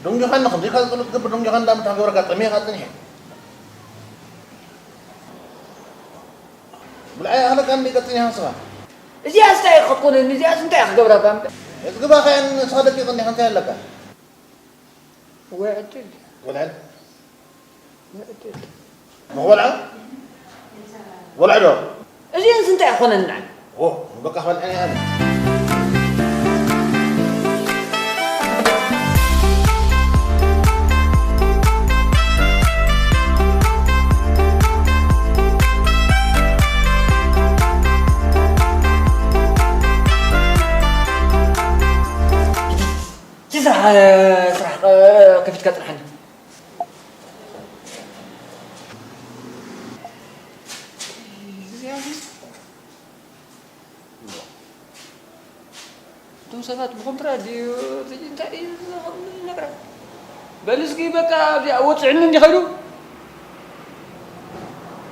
ደንጊኻኒ፣ ከምዚ ኢልካ ጸሎት ትገብር ደንጊኻ እንዳ ምታ ክገብረካ ጠሚኻ ጽኒሐ። ብልዓይ ኣኽለካ እንዲ ቀጽኒኻ ንስኻ። እዚኣስ እንታይ ክትኮነኒ? እዚኣስ እንታይ ክገብራ ባምበ? እዝግባኻ እየን ንስኻ ደቂቕ እንዲኻ እንታይ ኣለካ? ወይ ዕድል። ወልዕል። ወይ ዕድል። ንኽበልዓ? ወልዐ ዶ? እዚእንስ እንታይ ይኾነና? ኦ፣ በቃ ኸበልዐ እየ ኣነ። እቲ ስራሕ፣ ስራሕ፣ ከፊትካ ጽንሓኒ። እቶም ሰባት ብኮንትራት ድዩ እንታይ እዩ ዝነግራ? በል እስኪ በቃ ኣብዚኣ ወፅዕኒ እንዲኸዱ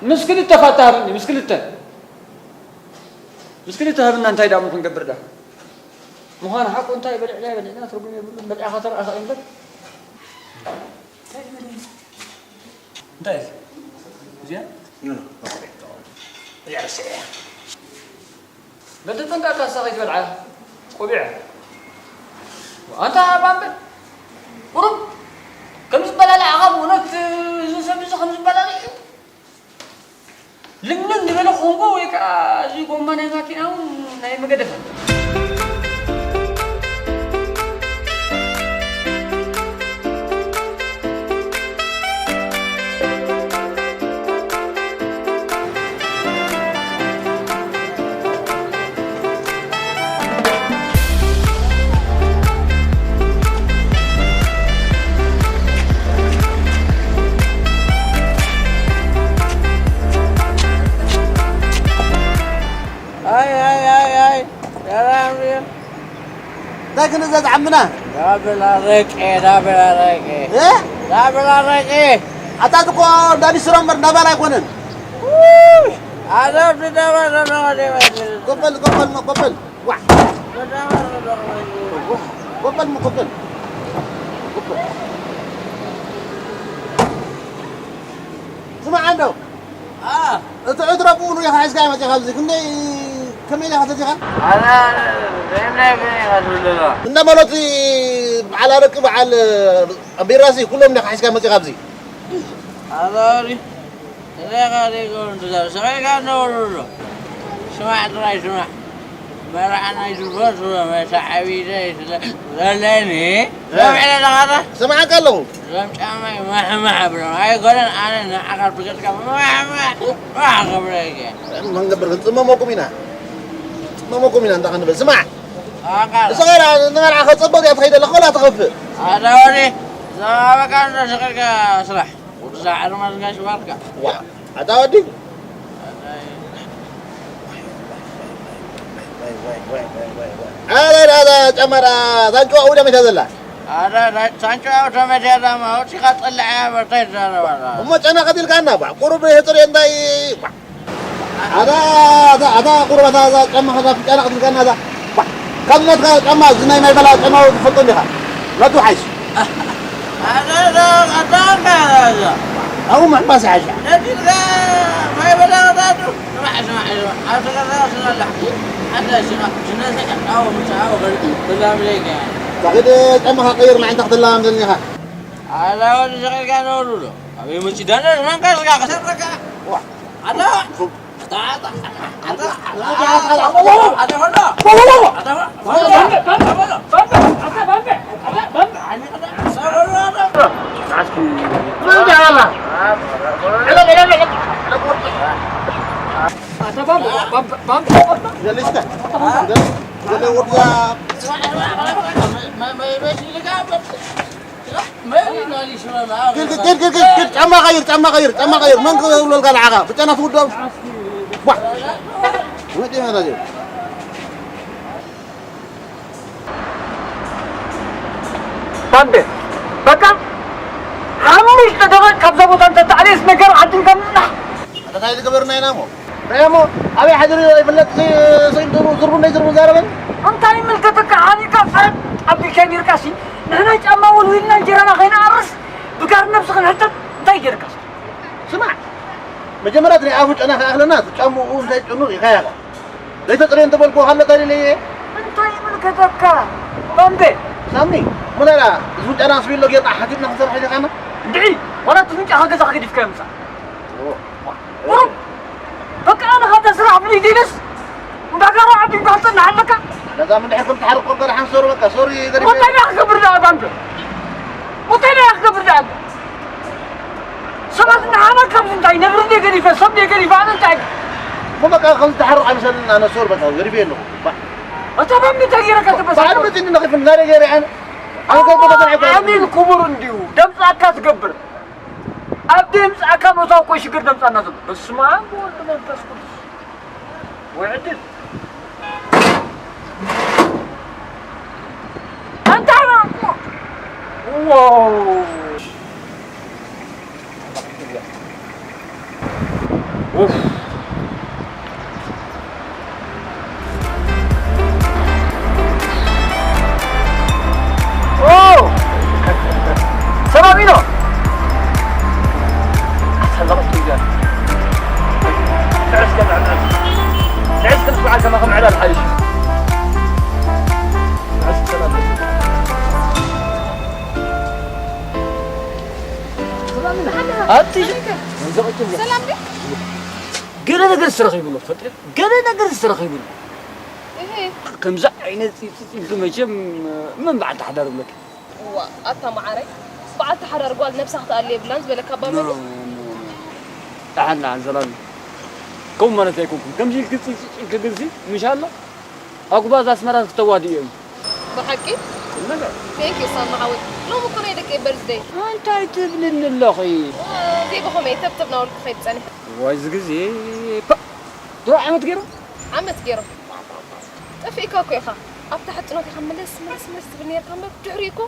ምስ ክልተ ፋታ ሃብኒ፣ ምስ ክልተ፣ ምስ ክልተ ሃብና እንታይ ዳሞ ክንገብር ዳ? ምዃኑ ሓቁ እንታይ በሊዕና በሊዕና ትርጉም የብሉን። በሊዕኻ ተረኣኻ እምበር። እንታይ እዩ? እዚኣ? እዚኣ ርስዕ እያ። በል ተጠንቀቕ፣ ካሳ ከይትበልዓ። ቆቢዕ። ኣንታ ባምበል። ቁሩብ ከም ዝበላልዓኻ ብእውነት እዚ ሰብ እዚ ከም ዝበላልዕ እዩ። ልምልም ዝበለ ኮንጎ ወይ ከዓ እዚ ጎማ ናይ ማኪና እውን ናይ መገደፈ። ኣይ፣ ኣይ፣ ኣይ፣ ኣይ፣ ሰላም ድዩ? እንታይ ክንእዘዝ ዓምና? ዳብል ኣረቄ፣ ዳብል ኣረቄ። እ? ዳብል ኣረቄ። ኣታ እኮ እንዳ ሊስትሮ እምበር እንዳ ባር ኣይኮነን። ውይ፣ ኣነ ኣብዚ ደባ ዘለኹ ደባ ኣይኮነን። ኮፈል፣ ኮፈል፣ ኮፈል። ዋ። ኮፈል፣ ኮፈል። ኮፈል። ስማዕ እንዶ። አ። እቲ ዕትሮ ብኡ ኢኻ ሒዝካዮ መጺኻ ኣብዚ። ክንደይ፣ ከመይ ኢኻ ተዚኻ? ኣነ ዘይብለይ ግን ኢኻ ትብለላ። እንዳ መሎቲ በዓል ኣረቂ በዓል ቢራሲ ኩሎም እንዲኻ ሒዝካዮ መጺኻ ኣብዚ። ኣባሪ። እዚኻ ዘይከውን ትዛረብ፣ ስቕ ኢልካ ነውሪ ኣሎ። ስማዕ ጥራይ ስማዕ። መርዓ ናይ ዝፈትዎ መተዓቢተይ ስለ ዘለኒ፣ እ። ሰምዐ ኣለኻ ዶ? ስምዓካ ኣለኹ። እዞም ጫማይ ማሕማሕ ኣብሎም። ኣይኮነን ኣነ ንዓኻ ብገጽካ ማሕማሕ፣ ማሕ ክብለካ። መን ገበር ክንጽመመኩም ኢና። ጽመመኩም ኢና እንታይ ክንብል። ስማዕ። ኣቃል። ንስኻ ንመርዓ ከጸበቕ እያ ትኸይድ ኣለኻ፣ ወላ ትኸፍእ። ኣታ ወዲ፣ ዝሃበካ እንዶ ስቕ ኢልካ ስራሕ። ወዲ ሰዓር ማዝጋሽ ባርካ። ዋ፣ ኣታ ወዲ። ኣረ፣ ኣታ ጨመራ፣ ሳንጭዋ ውደ መታ ዘላ። ኣረ፣ ሳንጭዋ ውደ መታ ዘላ፣ ማ ወዲ ካ ጠልዐ በርታይ ዘረባላ። እሞ ጨና ቀቲልካና፣ ባ፣ ቁሩብ የጥር እንታይ፣ ባ። ኣታ፣ ኣታ፣ ኣታ ቁሩብ ኣታ፣ ኣታ ጫማ ከዛ ጫና ቀቲልካና፣ ኣታ። ባ፣ ካብ ናትካ ጫማ፣ እዚ ናይ ማይ በላ ጫማ ትፈልጦ እንዲኻ? ናቱ ሓይሽ። ኣታ፣ ኣታ፣ ኣታ፣ ኣታ፣ ኣታ። ኣብኡ ምሕባስ ይሓይሽ። ነቲ ማይ በላ ናቱ። ስማዕ፣ ስማዕ፣ ስማዕ፣ ኣብ ተጋራ ስላላ። ኣንታ ሽኻ፣ ሽነሰ፣ ኣው፣ ምጫ፣ ኣው፣ በል-፣ በላም ለይከ። ታኸደ ጫማኻ ቀይር፣ ንዓይ እንታይ ክትላም ዘለኻ? ኣላ ወዲ ሸቂልካ ነውሩ ዶ? ኣበይ መጪ ዳነ፣ ማንካ ስጋ ከተረካ? ዋ፣ ኣላ። ኪድ ኪድ ኪድ ኪድ ኪድ ጫማ ቀይር ጫማ ቀይር ጫማ ቀይር መን ክብለልካ ንዓኻ ብጨና ትውደብ ዋ ወዲ መታጀ ባንዴ በቃ ሓሙሽተ ደቂቕ ካብዛ ቦታ እንተተዓልየስ ነገር ዓዲ ንከምፅና ኣታ እንታይ ዝገበርና ኢና እሞ ራያሞ ኣበይ ሓዲሩ ይፍለጥ ስኢንቱ ዝርቡ ናይ ዝርቡ ዛረበን እንታይ ይምልከተካ ሓሊካ ፈረድ ኣቢልካ ኔርካሲ ንሕና ጫማ ወልዊልና እንጀራና ከይንኣርስ ብጋር ነብሲ ክንሕተት እንታይ ጌርካስ ስማዕ መጀመርያ ናይ ኣፉ ጨና ከኣኽለና ጫምኡ እንታይ ጭኑቕ ይኸያኻ ዘይተፅርዮ እንተበልኩ ሃሎ ተሊለየ እንታይ ይምልከተካ ባምቤ ሳሚ ሙለራ ዝፍንጫና ስቢሎ ጌርና ሓቲትና ክንሰርሐ ዲኻና እንድዒ ዋላ እቲ ፍንጫኻ ገዛኻ ገዲፍካዮ ምፃእ ቁሩብ በቃ ኣነ ካብዛ ስራሕ ፍልይ ኢለስ እንዳጋራ ዓዲ እንዳህፀና ኣለካ ነዛ ምድሕር ከም ትሓርቆ ገለ ሓንሶሩ በቃ ሶሪ ገሪፈ እንታይ ዳ ክገብር ደኣ ባምቤ እንታይ ዳ ክገብር ደኣ ሰባት ንዓና ካብዚ እንታይ ነብሪ እንደ ገዲፈ ሰብ እንደ ገዲፈ ኣነ እንታይ እሞ በቃ ከም ዝተሓርቕ ኣይምሰልን ኣነ ሶር በቃ ገዲፈ ኣለኹ ባዕ ኣታ ባምቢ እንታይ ገይረካ ተበሳጭ ባዕሉ መፂኒ ነኺፍኒ ናደ ገይረ ኣነ ኣነ ከብዶ ከተንዕቀ ዓሚል ክቡር እንዲዩ ደምፃካ ትገብር ኣብ ደምፃካ መታው እኮ ሽግር ደምፃና ዘሎ በስመ ኣብ ወወልድ መንፈስ ቅዱስ ውዕድል ኣንታ ዋው ሰላም ኢሎ ኣሰለቕቱ ይገር ትዕስ ከም ዕዳል ትዕስ ከም ስብዓል ከማ ከም ዕዳል ሓይሽ ትዕስ ሰላም ኣቲ ሰላም ዲ ገለ ነገር ዝተረኺቡ ኣሎ ትፈልጢ ገለ ነገር ዝተረኺቡ ኣሎ እህ ከምዚ ዓይነት ፂፅፅልኪ መቸም መን በዓልቲ ሓዳር ብለኪ እዋ ኣታ መዓረይ በዓልቲ ሓዳር ጓል ነብሳ ክትኣሊ የብላን ዝበለካ ኣባ መን እዩ? ደሓን ደሓን ሰላም ከምኡ ማለት ኣይኮንኩም ከምዚ ኢልኪ ፂፅፅልኪ ግንሲ ምሻሎ ኣጉባዝ ኣስመራ ክተዋድኡ እዮም ብሓቂ ቁም ነገር ቴንክ ዩ ሳማ ሓወይ ሎሚ እኮ ናይ ደቀይ በርዝደይ እንታይ ትብልኒ ኣለኺ ዜጎ ከመይ ተብተብ ናበልኩ ከይድ ፀኒሐ እዋይ እዚ ግዜ ፓ ድሮ ዓመት ገይሩ ዓመት ገይሩ ጠፊእካ እኮ ኢኻ ኣብታ ሕጽኖት ኢኻ ምልስ ምልስ ምልስ ትብል ነርካ እምበር ድሕሪኡ እኮ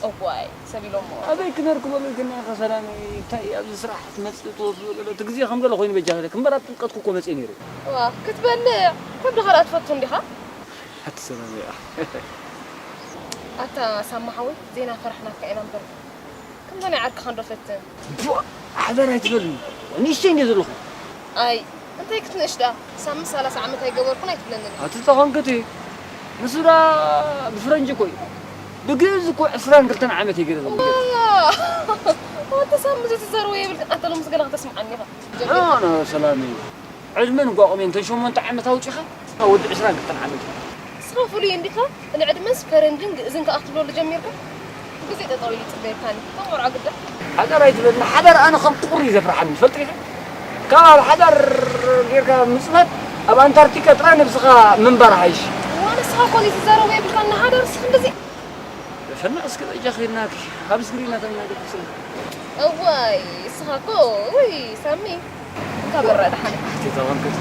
እዋይ ሰብ ኢሎሞ ኣበይ ክነርክቦ ግን ኢኻ ሰላም እንታይ ኣብዚ ስራሕ ትመጽእ ትወስዶ ገለ እቲ ግዜ ከም ገለ ኮይኑ በጃ ኢለክ እምበር ኣብ ጥምቀትኩ እኮ መጽእ ነይረ ዋ ክትበልዕ ከብድኻ ደኣ ትፈቱ እንዲኻ ኣቲ ሰላም እያ ኣታ ሳማ ሓወይ ዜና ፈራሕናካ ኢና እምበር ከምዛ ናይ ዓርክኻ እንዶ ፈትን። ቡእ! ሓዳር ኣይትበልኒ። ንእሽተይ እንድየ ዘለኹ። ኣይ፣ እንታይ ክትንእሽ ደኣ? ሳሚ ሰላሳ ዓመት ኣይገበርኩን ኣይትብለንን ኢኻ። ኣቲ ተኾንክቲ። ንሱ ደኣ ብፍረንጂ እኮ እዩ። ብግእዝ እኮ ዕስራን ክልተን ዓመት እዩ ገለ ዘሎ። ዋላ! ኣቲ ሳሚ ዘይትዛረቦ የብልክን። ኣታ ሎምስ ገለ ከተስምዓኒ ኢኻ። ጀሚርካ። ኖ፣ ኖ፣ ሰላመይ። ዕድመን እንቋቑሜን እተን ሸሞንተ ዓመት ኣውጺኻ ወዲ ዕስራን ክልተን ዓመት እዩ። ንስኻ ፍሉይ እንዲኻ፣ ንዕድመስ ፈረንጅን ግእዝን ከኣ ክትብለሉ ጀሚርካ? ግዜ ጠጠው ኢሉ ይጽበየካኒ። እቶም ቆልዓ ግዳ። ሓዳር ኣይትበል፣ ንሓዳር ኣነ ከም ቁሪ እዩ ዘፍርሓኒ፣ ትፈልጢ ኢኺ? ካብ ኣብ ሓዳር ጌርካ ምጽናት፣ ኣብ ኣንታርክቲካ ጥራይ ነብስኻ ምንባር ይሓይሽ። እዋ ንስኻ እኮ ዘይትዛረቦ የብልካን፣ ንሓዳርስ ክንድዚ። ፈና እስኪ በጃኺ ኢልናኪ፣ ካብ ስክሪና ተናገሪ ስለ። እዋይ፣ እስኻ እኮ፣ ውይ፣ ሳሚ። እንካ በራ ደሓን። ኣቲ ተቐምቅቲ።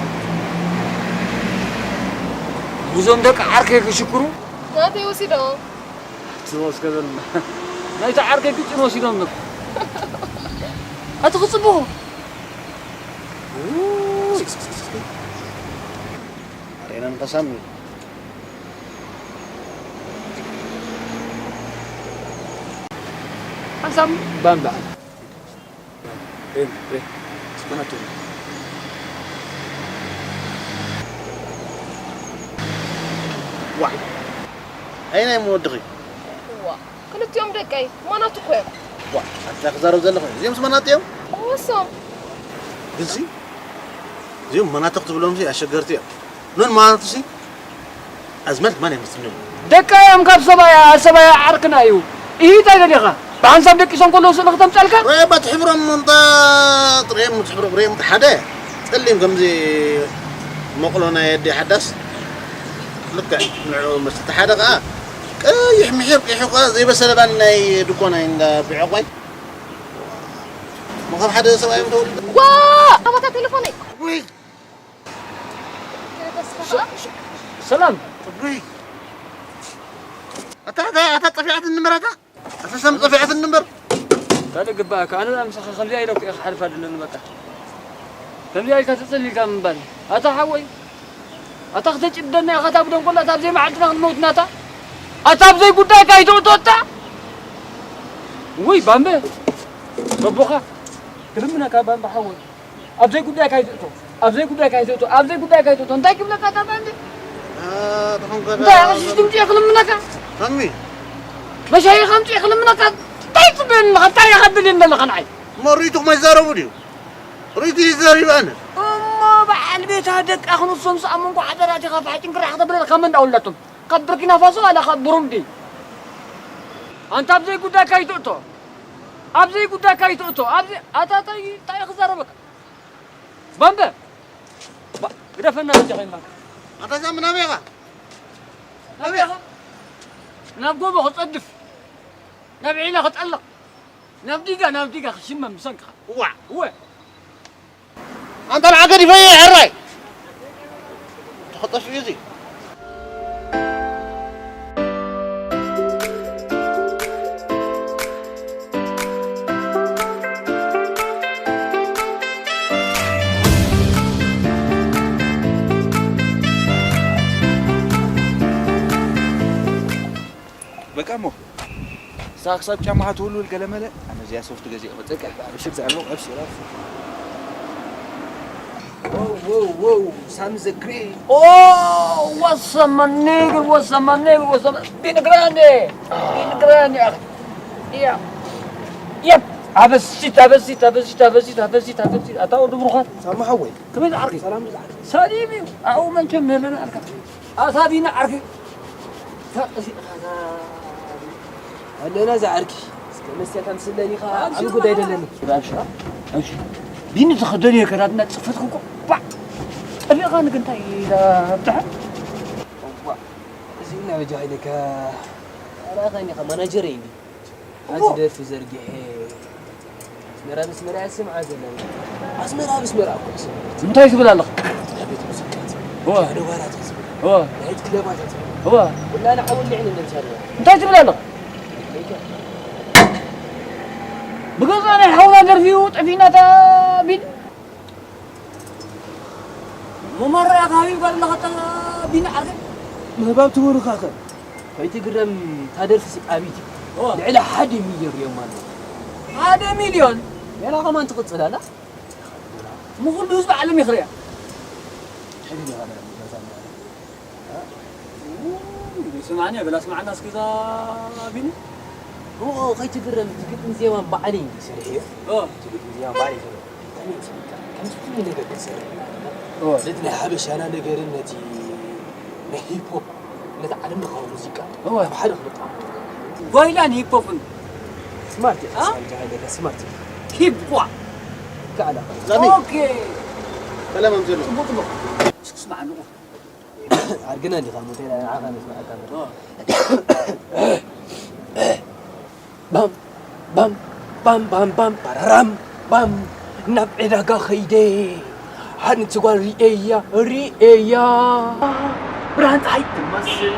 ጉዞም ደቂ ዓርከይ ክሽክሩ። ናተይ ወሲዶም። ኣቲ ወስከ በል። ናይቲ ዓርከይ ግጭን ወሲዶም ነበር። ኣቲ ክጽቡ። ሬናን ከሳሚ። ሓንሳብ ባምባዕ ሬን ሬን ስኮናቱ ኣይናይ ምወድኺ? ዋ ክልቲኦም ደቀይ ማናት እኮ እዮም። ዋ ኣንታ ክዛረብ ዘለኹ እዚኦም ስመናት እዮም። ወሶም ግልሲ እዚኦም መናተኽ ትብሎም ሲ ኣሸገርቲ እዮም። ኖን ማናቱ ሲ ኣዝማድ ማን የመስልም። ደቃ እዮም ካብ ሰባያ ሰባያ ዓርክና እዩ። ይሂት ኣይደሊኻ ብሓንሳብ ደቂሶም ከለዉ ስእሊ ክተምፀልካ። ረባት ሕብሮም ምንጣ ጥሬም ትሕብሮ ብሬም ሓደ ጸሊም ከምዚ መቕሎ ናይ ኣዲ ሓዳስ ልክዕ ንዕኡ መስል ሓደ ከዓ ቀይሕ ምሒር ቂሑ ከዓ ዘይበሰለ ባኒ ናይ ድኮና እንዳ ቢዖ ቆይ መኸም ሓደ ሰብኣይ ተወልደ ዋ ኣባታ ቴሌፎነይ ወይ ሰላም ኣታ ኣታ ጠፊኣት እንምራታ ኣታ ሰም ጠፊኣት እንምር ካልእ ግባእካ ኣነ ምሳኻ ከምዚኣ ኢለ እኮ ኢኻ ሓልፋ ድለኒ በቃ ከምዚኣ ኢልካ ተጸሊልካ ምባል ኣታ ሓወይ ኣታ ክተጭደና ኢኻ እታ ብደንቆላ እታ ኣብዘይ መዓልትና ክንመውትና እታ ኣታ ኣብዘይ ጉዳይካ ኣይተእቶ እታ ውይ ባምበ በቦኻ ክልምነካ ባምበ ሓወይ ኣብዘይ ጉዳይካ ኣይትእቶ ኣብዘይ ጉዳይካ ኣይትእቶ ኣብዘይ ጉዳይካ ኣይትእቶ እንታይ ክብለካ እታ ባምበ እንታይ ኣቕሽሽ ድምፂ ክልምነካ ሳሚ መሻይኻ ምፂ ክልምነካ እንታይ ትብለኒ ኣለኻ እንታይ ኢኻ ትደልየኒ ዘለኻ ንዓይ እሞ ርእይትኹም ኣይዛረቡ ድዩ ርእይቲ ይዛሪብ ኣነ እሞ በዓል ቤታ ደቃ ክንሶም ሰኣሙ እንኳ ሓደራት ኢኻ ፋሕጭን ክራሕ ክተብለልካ መን ዳውለቶም ካብ ብርኪና ፋሶ ዋላ ካብ ብሩንዲ ኣንታ ኣብዘይ ጉዳይካ ይትእቶ ኣብዘይ ጉዳይካ ይትእቶ ኣብዚ ኣታታይ እንታይ ክዛረበካ ባምበ ግደፈና በጃኻ ይማን ኣታ ሳሚ ናበይ ኢኻ ናበይ ኢኻ ናብ ጎቦ ክጸድፍ ናብ ዒላ ክጠልቕ ናብ ዲጋ ናብ ዲጋ ክሽመም ብሰንክኻ እዋ እወ ኣንታ ንዓ ገዲፈዮ ሕራይ ተኸጠፍ እዩ እዚ በቃ እሞ እሳ ክሳብ ጫማኻ ትውልውል ገለመለ ኣነ እዚኣ ሶፍት ገዚኦ ክፀግዕ ብሽር ዘዕልቕ ዕብስ ኢላ Whoa, whoa, whoa, Sam's a great. Oh, what's up, my nigga? What's up, my nigga? What's up? Been grande, been grande. Yeah, yep. Have a seat, have a seat, have a seat, have a seat, have a seat, have a seat. ኣታ ወዲ ብሩኻት ሳማ ሓወይ ከመይ ዝዓርኪ ሰላም ዝዓርኪ ሰሊም እዩ ኣብኡ መቸም ምህለና ኣልካ ኣታ ቢና ዓርኪ ሳቅ እዚኻ ኣለና ዝዓርኪ እስከ መስትያት ኣምስለኒ ኢኻ ዓብዪ ጉዳይ ደለኒ ቢኒ ተኸደኒ ከዳትና ፅፈት ክኮ ባዕ ጠቢቕካ ንግንታይ ኢላ ኣብትሐ እዚ እናበጃ ኢለካ ኣላኸኒ ኢኻ ማናጀር እየ ሓንቲ ደርፊ ዘርጊሐ ኣስመራ ንስመራ እያ ስምዓ ዘለና ኣስመራ ኣብ ኣስመራ እኮ ስም እንታይ ትብል ኣለኻ ቤት ሙዚቃ እዋ ነባራት ዝብል እዋ ናይት ክለባታት ዝብል እዋ ኩላ ንዓው ልዕሊ ነብሳ ኣለዋ እንታይ ትብል ኣለኻ ብገዛ ናይ ሓውና ደርፊ እዩ ጠፊእና እታ ቢኒ መማረያ ካበይ ጓል እናኸተና ቢኒ ዓርከይ ምህባብ ትወሩኻኸ ከይትግረም ታደርፍሲ ኣቢቲ ልዕሊ ሓደ ሚልዮን ሪኦም ኣለዉ ሓደ ሚልዮን ሜላ ከማን ትቕፅል ኣላ ንኹሉ ህዝቢ ዓለም ይኽርያ ስማዕኒ በላ ስማዕና እስኪ እዛ ቢኒ ከይትግረም እቲ ግጥም ዜማ ባዕለይ ሰሪሐዮ እቲ ግጥም ዜማ ባዕለይ ሰሪሐዮ ከምዚ ኩሉ ነገር ክትሰርሕ ነቲ ናይ ሓበሻና ነገርን ነቲ ናይ ሂፕሆፕ ነቲ ዓለም ለኻዊ ሙዚቃ ኣብ ሓደ ክመጣ ጓይላን ሂፕሆፕን ስማርት ኢኻ ስማርት ሂፕ ኳ ከዓላ ኦኬ ሰላም ኣምዘሉ ጽቡቅ ጽቡቅ ስማዕ ንቁ ኣርግና እንዲኻ ሞቴ ንዓኻ ነስማዓካ ባም ባም ባም ባም ባም ባራራም ባም ናብ ዕዳጋ ኸይደ ሓንቲ ጓል ርእየያ ርእየያ ብርሃን ፀሓይ ትመስል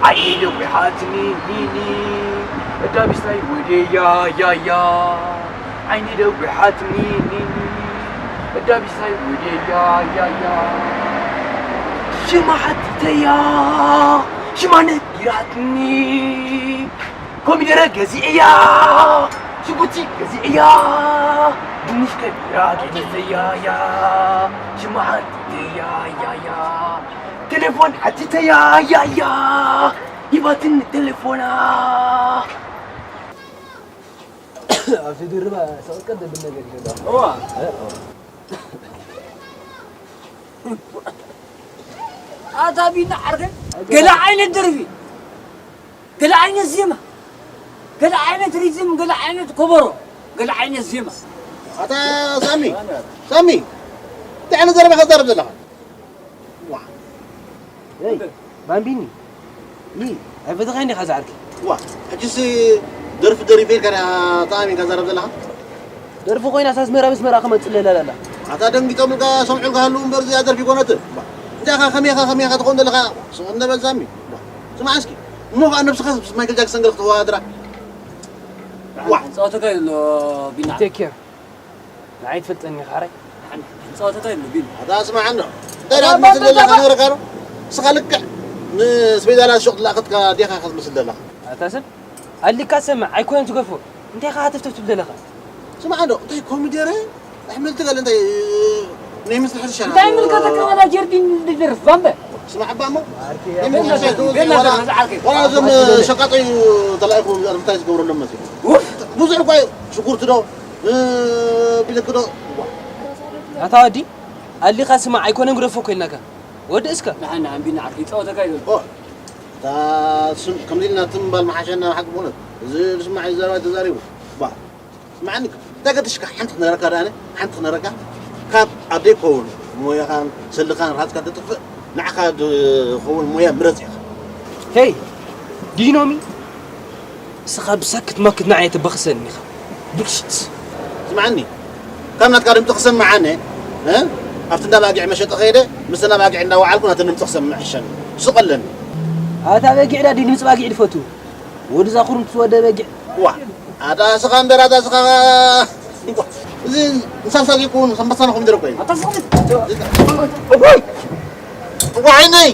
ዓይኒ ደዊሓትኒ ኒኒ እዳቢስታይ ወደያ ያያ ዓይኒ ደዊሓትኒ ኒኒ እዳቢስታይ ወደያ ያያ ሽማ ሓቲተያ ሽማ ነጊራትኒ ኮሚደረ ገዚእያ ሽጉርቲ ገዚእያ ድንሽ ከቢራ ገዚእያ ያ ሽማ ሓቲተያ ያያ ቴሌፎን ሓቲተያ ያያ ባትኒ ቴሌፎና። ኣብቲ ድርባ ሰቐቀ ደብል ነገር ይገባ። እዋ። ኣታ ቢና ዓርከይ፣ ገለ ዓይነት ደርፊ፣ ገለ ዓይነት ዜማ፣ ገለ ዓይነት ሪትም፣ ገለ ዓይነት ኮበሮ፣ ገለ ዓይነት ዜማ። ኣታ ሳሚ፣ ሳሚ፣ እንታይ ዓይነት ዘረባ ከዛርብ ዘለኻ? ይ ባምቢኒ ይ ኣይፈተኻይ እንዲኻ ዝዓርኪ። ዋ፣ ሕጂስ ደርፊ ደሪፈ ኢልካ ዲኻ ተኣሚንካ ትዛረብ ዘለኻ? ደርፊ ኮይና ሳስመራ ምስመራ ክመፅእ ለላላላ። ኣታ ደንጊጾምልካ ሰምዑልካ ሃለዉ እምበር እዚኣ ደርፊ ኣይኮነትን። ዋ፣ እንታይ ኢኻ ከመይ ኢኻ ከመይ ኢኻ ትኸውን ዘለኻ? ስቕ እንደ በል ሳሚ። ዋ፣ ስማዕ እስኪ፣ እሞ ኸኣ ነብስኻስ ምስ ማይክል ጃክሰን ገለ ክትወዳድራ? ዋ። ጸወተካ ዘሎ ቢና። ቴክ ኬር። ንዓይ ትፈልጠኒ ኢኻ ሓራይ። ጸወተካ ኣሎ ቢና። ኣታ ስማዕ እንዶ። እንታይ ደኣ ትመስል ዘለኻ ክነግረካ ዶ? ንስኻ ልክዕ ንስፔዛላ ሹቕ ዝለኣኸትካ ዲኻ ኢኻ ትመስል ዘለኻ። ኣታ ሰብ ኣሊካ ሰምዕ ኣይኮነን ትገፎ። እንታይ ኢኻ ሃተፍተፍ ትብል ዘለኻ? ስማዕ እንዶ፣ እንታይ ኮሚደረ ኣሕምልቲ ገለ እንታይ ናይ ምስልሒ ዝሻና እንታይ ምልከተካ ወላ ጀርዲን ዝደርፍ ባምበ። ስማዕ እባ እሞ ቤላ ዘርፍ፣ ቤላ ዘርፍ፣ ዝዓርከይ። ዋላ እዞም ሸቃጦ እዩ ተላኢኹ ኣድቨርታይዝ ዝገብረሎም መሲሉ። ውፍ! ብዙሕ እኳ እዩ ሽጉርቲ ዶ እ፣ ቢልክ ዶ ኣታ ወዲ ኣሊኻ ስማዕ ኣይኮነን ግደፎ እኮ ኢልናካ። ወዲ እስከ ንሓን ንሓን ቢና ዓርከይ ጸወተካ ይብል። ኦ፣ እታ ስም ከምዚ ኢልና ትም ምባል መሓሸና ሓቂ ብእውነት። እዚ ዝስማዕ እዩ ዘረባ ተዛሪቡ። ባ፣ ስማዕኒ፣ እንታይ ገድሽካ? ሓንቲ ክነረካ ደኣ፣ ሓንቲ ክነረካ። ካብ ኣብ ዘይከውን ሞያኻን ስልኻን ራትካ ተጥፍእ፣ ንዓኻ ዝኸውን ሞያ ምረጽ ኢኻ። ሄይ ዲኖሚ፣ እስኻ ብሰክት መክት ንዓይ ተበኽሰኒ ኢኻ። ብልሽት። ስማዕኒ፣ ካብ ናትካ ድምፂ ክሰምዓኒ፣ እ? ኣብቲ እንዳ ባጊዕ መሸጢ ከይደ፣ ምስ እንዳ ባጊዕ እንዳወዓልኩ ናተን ድምፂ ክሰምዕ ሕሸኒ። ስቕ ኣለኒ። ኣታ በጊዕ ዳ ድምፂ ባጊዕ ድፈቱ። ወድዛ ኩርምቲ ወደ በጊዕ። ዋ፣ ኣታ ስኻ እምበር፣ ኣታ ስኻ። እዚ እንሳሳ ዘይኮኑ፣ ሰንበሳ ንኹም ደረኮ እዩ። ኣታ ስኻ። እዋይ! እዋይ ነይ!